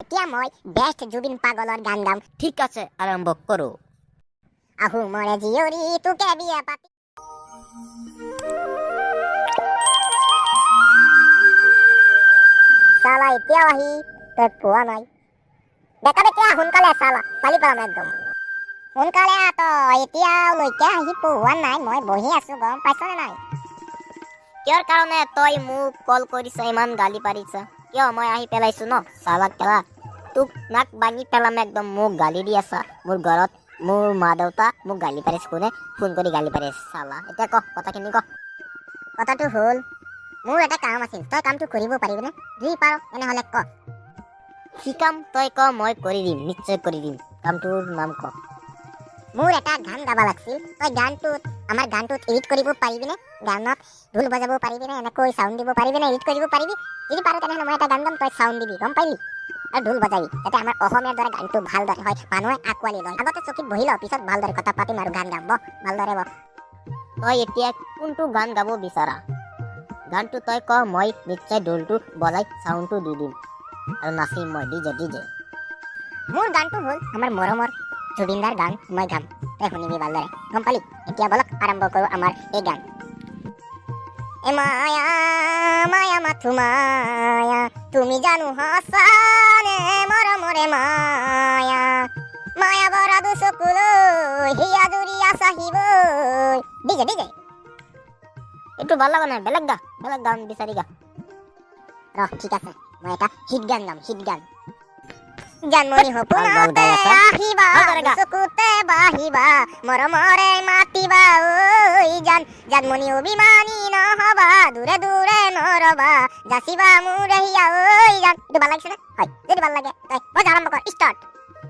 এতিয়া মই বেষ্ট জুবিন পাগলৰ গান গাম। ঠিক আছে, আৰম্ভ কৰোঁ। আহোমৰে জীয়ৰী, তোকে বিয়া পাতি। চালা, এতিয়াও আহি তই পোৱা নাই। বেকা বেকা, সোনকালে চালা, পালি পেলাম একদম। সোনকালে আহ তই, এতিয়ালৈকে আহি পোৱা নাই, মই বহি আছো, গম পাইছনে নাই? কিহৰ কাৰণে তই মোক কল কৰিছ, ইমান গালি পাৰিছ কিয়? মই আহি পেলাইছো ন। চালা কেলা, তোক নাক ভাঙি পেলাম একদম। মোক গালি দি আছা মোৰ ঘৰত, মোৰ মা দেউতা মোক গালি পাৰিছে। কোনে ফোন কৰি গালি পাৰিছে চালা? এতিয়া ক, কথাখিনি ক। কথাটো হ'ল, মোৰ এটা কাম আছিল, তই কামটো কৰিব পাৰিবিনে? যদি পাৰ তেনেহ'লে ক। কি কাম তই ক, মই কৰি দিম, নিশ্চয় কৰি দিম। কামটোৰ নাম ক। মোৰ এটা গান গাব লাগছিল, তই গানটোত, আমাৰ গানটোত এডিট কৰিব পাৰিবিনে? গানত ঢোল বজাব পাৰিবিনে? এনেকৈ চাউণ্ড দিব পাৰিবিনে? এডিট কৰিব পাৰিবি? যদি পাৰ তেনেহ'লে মই এটা গান গাম, তই চাউণ্ড দিবি, গম পাইলি? আৰু ঢোল বজাবি, যাতে আমাৰ অসমীয়াৰ দৰে গানটো ভালদৰে হয়, মানুহে আঁকোৱালি লয়। আগতে চকীত বহি ল, পিছত ভালদৰে কথা পাতিম আৰু গান গাম। বহ, ভালদৰে বহ। তই এতিয়া কোনটো গান গাব বিচাৰা? গানটো তই ক, মই নিশ্চয় ঢোলটো বজাই চাউণ্ডটো দি দিম আৰু নাচিম মই ডিজে ডিজে। মোৰ গানটো হ'ল আমাৰ মৰমৰ জুবিনদাৰ গান মই গাম, তই শুনিবি ভালদৰে, গম পালি? এতিয়া বলক আৰম্ভ কৰোঁ আমাৰ এই গান। এ মায়া, মায়া মাথো মায়া, তুমি জানো সঁচানে মৰমৰে মায়া, মায়া ভৰা দুচকুলৈ হিয়া জুৰিয়া চাহিবৈ। DJ DJ. এইটো ভাল লগা নাই, বেলেগ গা, বেলেগ গান বিচাৰি গা। ৰ, ঠিক আছে, মই এটা হিট গান গাম, হিট গান। জানমণি ভাল সপোনতে গাই আছা। আহিবা, ভালদৰে গা। চকুতে বাহিবা, মৰমৰে মাতিবা, ঐ জান। জানমণি অভিমানী নহবা, দূৰে দূৰে নৰবা, যাচিবা মোৰ হিয়া, ঐ জান। এইটো ভাল লাগিছে নে? হয়, যদি ভাল লাগে তই বজা, আৰম্ভ কৰ, ষ্টাৰ্ট।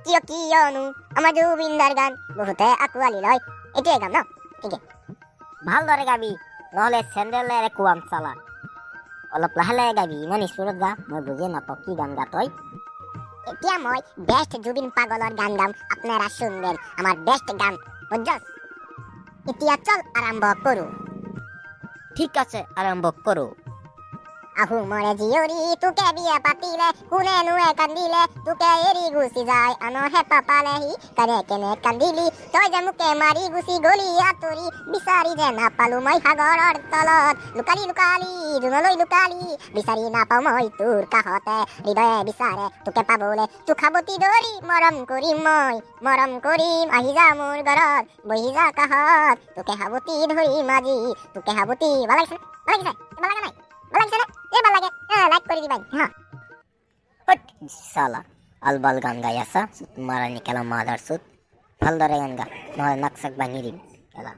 কিয়, কিয়নো আমাৰ জুবিনদাৰ গান বহুতে আঁকোৱালি লয়। এইটোৱে গাম ন? ঠিকে। ভালদৰে গাবি, নহ'লে চেণ্ডেলেৰে কোবাম চালা। অলপ লাহে লাহে গাবি, ইমান স্পীডত গা, মই বুজিয়ে নাপাওঁ কি গান গা তই। এতিয়া মই বেষ্ট জুবিন পাগলৰ গান গাম, আপনাৰা শুনবেন আমাৰ বেস্ট গান, বুঝছস? এতিয়া চল আৰম্ভ কৰো। ঠিক আছে, আৰম্ভ কৰোঁ। আহোমৰে জীয়ৰী, তোকে বিয়া পাতিলে কোনেনো কান্দিলে, তোকে এৰি গুচি যায় আনৰ হেঁপাহ পালেহি, কেনে কেনে কান্দিলি তই যে মোকে মাৰি গুচি গলি আঁতৰি, বিচাৰি যে নাপালো মই সাগৰৰ তলত লুকালি লুকালি, জোনলৈ লুকালি, বিচাৰি নাপাওঁ মই তোৰ কাষতে, হৃদয়ে বিচাৰে তোকে পাবলে, তোক সাৱটি ধৰি মৰম কৰিম মই, মৰম কৰিম, আহি যা মোৰ ঘৰত বহি যা কাষত, তোকে সাৱটি ধৰিম আজি, তোকে সাৱটি। ভাল লাগিছে? ভাল লাগিছে? ভাল লগা নাই? ভাল লাগিছে নে? এই ভাল লাগে লাইক কৰি দিবা হা। হট চালা, আলবাল গান গাই আছা, মাৰানি কেলা মাদাৰ চুত। ভালদৰে গান গা, নহ'লে নাক চাক ভাঙি দিম কেলা।